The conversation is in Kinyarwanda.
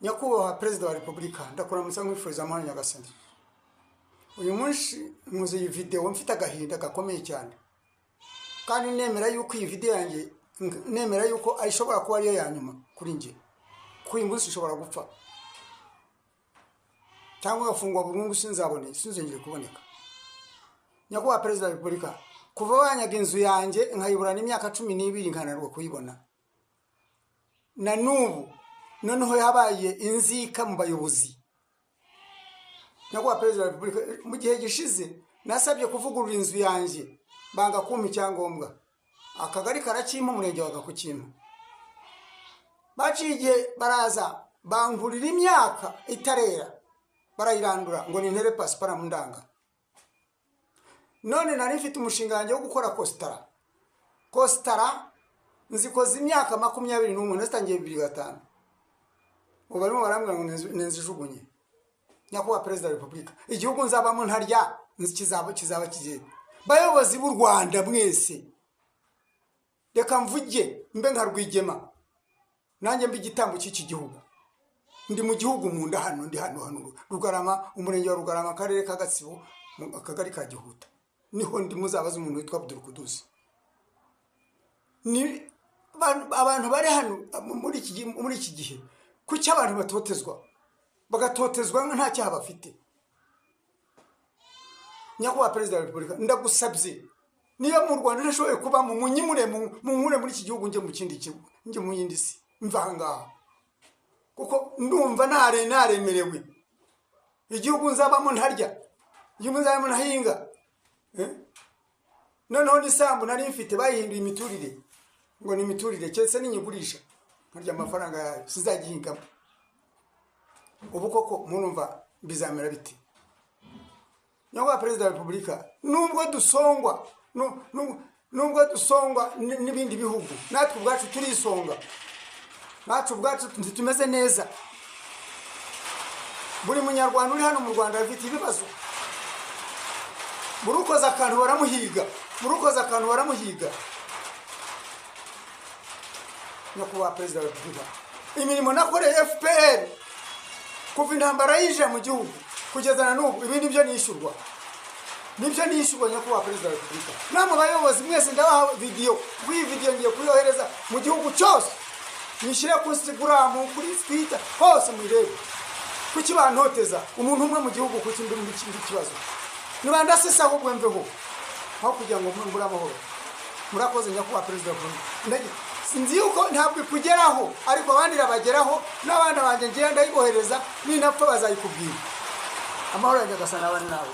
Nyakubahwa Perezida wa Repubulika, ndakuramutsa nkwifuriza amahoro Nyagasani. Uyu munsi nkoze iyi videwo mfite agahinda gakomeye cyane, kandi nemera yuko iyi videwo yanjye, nemera yuko ishobora kuba ariyo ya nyuma kuri njye, kuko uyu munsi ishobora gupfa cyangwa agafungwa burundu, sinzabone, sinzongere kuboneka. Nyakubahwa Perezida wa Repubulika, kuva banyaga inzu yanjye nkayiburana imyaka 12, nkananirwa kuyibona na n'ubu, noneho yabaye inzika mu bayobozi. Nyakubahwa Perezida wa Repubulika, mu gihe gishize nasabye kuvugurura inzu yanjye, banga kumpa icyangombwa. Akagari karakimpa, umurenge wanga kukimpa. Baciye igihe baraza bankurira imyaka itarera, barayirandura ngo nintere pasiparamu ndanga. None nari mfite umushinga wanjye wo gukora kositara. Kositara nzikoze imyaka 21, nazitangiye 2005. Ubu barimo barambwira ngo ninzijugunye. Nyakubahwa Perezida wa Repubulika, igihugu nzabamo ntarya kizaba kigiye? Bayobozi b'u Rwanda mwese, reka mvuge mbe nka Rwigema, nanjye mbe igitambo cy'iki gihugu. Ndi mu gihugu mu nda hano, ndi hano hano Rugarama, umurenge wa Rugarama, akarere ka Gatsibo, mu akagari ka Gihuta, niho ndi. Muzabaza umuntu witwa Abdul Kudusi. Ni abantu bari hano muri iki gihe, kuki abantu batotezwa, bagatotezwa nta cyaha bafite? Nyakubahwa Perezida wa Repubulika, ndagusabye, niba mu Rwanda ntashoboye kuba mu munyimure, munkure muri iki gihugu, njye mu kindi gihugu, njye mu yindi si, mva aha ngaha, kuko ndumva naremerewe. Igihugu nzabamo ntarya, igihugu nzabamo ntahinga, eh? Noneho n'isambu nari mfite bayihinduye imiturire, ngo ni imiturire. Keretse ninyigurisha nkarya amafaranga yayo, sinzagihingamo. Ubu koko murumva bizamera bite? Nyakubahwa Perezida wa Repubulika, nubwo dusongwa nubwo dusongwa n'ibindi bihugu, natwe ubwacu turisonga, natwe ubwacu ntitumeze neza. Buri munyarwanda uri hano mu Rwanda afite ibibazo. Buri ukoze akantu baramuhiga, buri ukoze akantu baramuhiga. Nyakubahwa Perezida wa Repubulika, imirimo nakoreye FPR kuva intambara yinjira mu gihugu kugeza na n'ubu, ibi nibyo nishyurwa, nibyo nishyurwa. Nyakubahwa Perezida wa Repubulika, namwe bayobozi mwese, ndabaha vidiyo, kuko iyi vidiyo ngiye kuyohereza mu gihugu cyose, nyishyire kuri Instagram, kuri Twitter, hose muyirebe. Kuki bantoteza umuntu umwe mu gihugu? Kuki ndi mu kindi kibazo? Nibandasese ahubwo mveho, aho kugira ngo mbure amahoro. Murakoze, Nyakubahwa Perezida wa Repubulika. Sinzi yuko ntabwo ikugeraho, ariko abandi irabageraho, n'abana banjye ngiye ndayibohereza. Ninapfa bazayikubwira. Amahoro ya Nyagasani abane nawe.